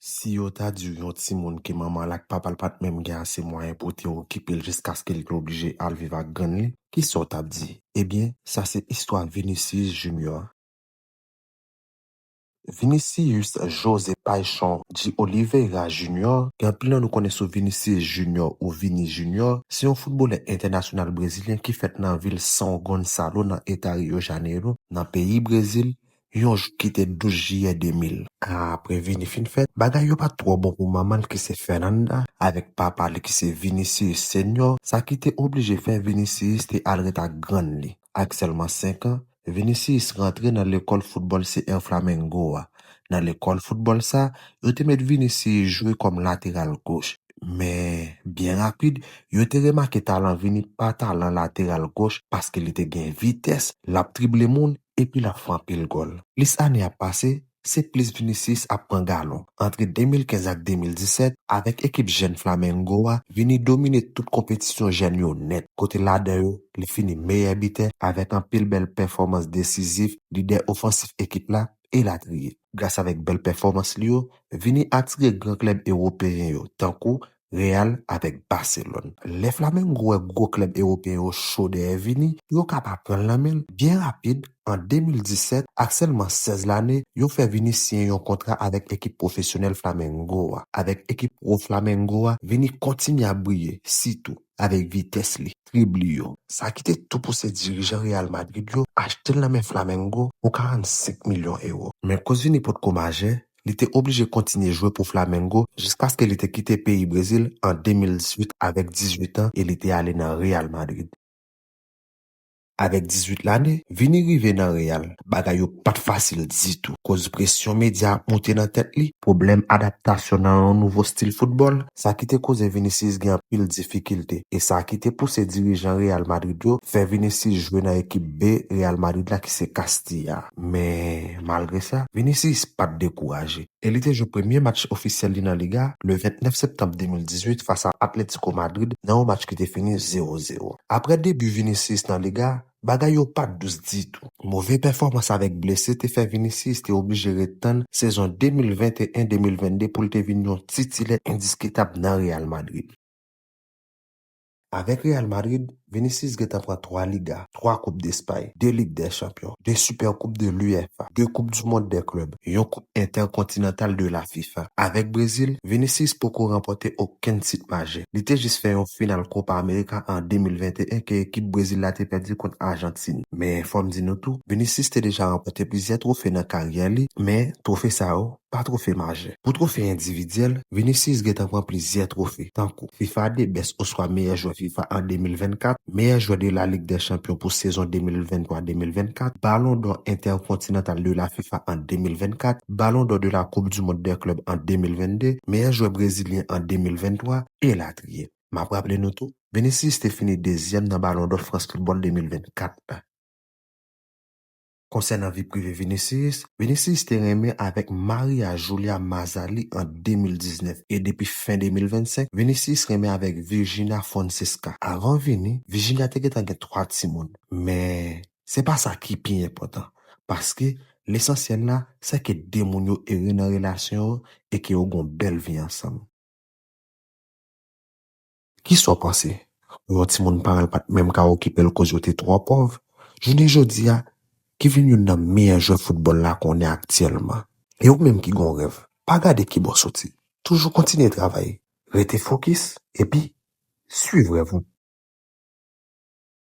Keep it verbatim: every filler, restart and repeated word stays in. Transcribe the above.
Si yo ta di w yon timoun ke manman l ak papa l pa t menm gen ase mwayen pou te okipe l jiskaske l te oblije al viv ak grann li, kisa w t ap di? Ebyen, sa se istwa Vinicius Junior. Vinicius José Paixão de Oliveira Júnior, gen anpil nan nou konnen sou Vinicius Junior ou Vini Junior, se yon foutbolè entènasyonal brezilyen ki fèt nan vil São Gonçalo nan eta Rio Janeiro, nan peyi Brezil, yon jou ki te douz jiyè de mil. Apre Vini fin fèt, bagay yo pa t twò bon pou manman l ki se Fernanda, avèk papa li ki se Vinicius Senior, sa ki te oblije fè Vinicius te al ret ak grann li. Ak sèlman senk an, Vinicius rantre nan lekòl foutbòl C R Flamengo a. Nan lekòl foutbòl sa, yo te met Vinicius jwe kòm lateral goch. Men, byen rapid, yo te remake talan Vini pa talan lateral goch paske li te gen vitès, l ap drible moun, epi l ap fè anpil gòl. Plis ane ap pase, se plis Vinicius ap pran galon. Antre de mil kenz ak de mil disèt, avèk ekip jèn Flamengo a, Vini domine tout konpetisyon jèn yo nèt, kote ladan yo, li fini meyè bitè avèk anpil bèl pèfòmans desizif, lidè ofansif ekip la, elatriye. Gras avèk bèl pèfòmans li yo, Vini atire gran klèb ewopeyen yo, tankou Real avèk Barcelone. Lè Flamengo wè gwo klèb ewopeyen yo cho dèyè Vini, pou yo ka pa pran l nan men l, byen rapid, an de mil disèt, ak sèlman sèz lane, yo fè Vini siyen yon kontra avèk ekip pwofesyonèl Flamengo a. Avèk ekip pwo Flamengo a, Vini kontinye ap briye, sitou avèk vitès li, drib li yo. Sa ki te tou pouse dirijan Real Madrid yo achte l nan men Flamengo pou karannsenk milyon ewo. Men koz Vini potko majè, li te oblije kontinye jwe pou Flamengo jiskaske li te kite peyi Brezil an de mil dizuit avèk dizuit an e li te ale nan Real Madrid. Avèk dizuit lane, Vini rive nan Real, bagay yo pa t fasil ditou, koz presyon medya ap monte nan tèt li, pwoblèm adaptasyon nan yon nouvo stil foutbòl, sa ki te koze Vinicius gen anpil difikilte, e sa ki te pouse dirijan Real Madrid yo fè Vinicius jwe nan ekip B Real Madrid la ki se Castilla. Men, malgre sa, Vinicius pa t dekouraje. E li te jwe premye match ofisyèl li nan Liga le vennèf septanm de mil dizuit fas a Atlético Madrid nan yon match ki te fini zewo zewo. Apre debi Vinicius nan Liga, bagay yo pa t dous ditou. Move pèfòmans avèk blese te fè Vinicius te oblije ret tann sezon de mil venteyen de mil vennde pou l te vin yon titilè endiskitab nan Real Madrid. Avèk Real Madrid, Vinicius gentan pran twa Liga, twa Koup Despay, de Lig dè Chanpyon, de Sipèkoup de l'UEFA, de Koup du Mond dè Klèb, yon Koup Entèkontinantal de la FIFA. Avèk Brezil, Vinicius poko ranpòte okenn tit majè. Li te jis fè yon final Copa America an de mil venteyen ke ekip Brezil la te pèdi kont Ajantin. Men, fò m di nou tou, Vinicius te deja ranpòte plizyè twofe nan karyè li, men twofe sa yo pa twofe majè. Pou twofe endividyèl, Vinicius gentan pran plizyè twofe, tankou FIFA de Best oswa meyè jwè FIFA an de mil vennkat, meyè jwè de la Lig dè Chanpyon pou sezon de mil venntwa de mil vennkat, Balon dò Entèkontinantal de la FIFA an de mil vennkat, Balon dò de la Koup du Mond dè Klèb an de mil vennde, meyè jwè brezilyen an de mil venntwa, elatriye. M ap raple nou tou, Vinicius te fini dezyèm nan Balon dò Frans Foutbòl de mil vennkat la. Konsènan vi prive Vinicius, Vinicius te renmen avèk Maria Julia Mazzali an de mil diznèf, e depi fen de mil vennsenk, Vinicius renmen avèk Virginia Francesca. Avan Vini, Virginia te gentan gen twa timoun. Men, se pa sa ki pi enpòtan, paske lesansyèl la, se ke de moun yo ere nan relasyon yo e ke yo gon bèl vi ansanm. Kisa w panse? Pou yon timoun paran l pa t menm ka okipe l koz yo te twò pòv, jounen jodi a, ki vin youn nan meyè jwè foutbòl la konnen aktyèlman. E ou menm ki gon rèv, pa gade kibò w soti. Toujou kontinye travay, rete fokis, epi swiv rèv ou.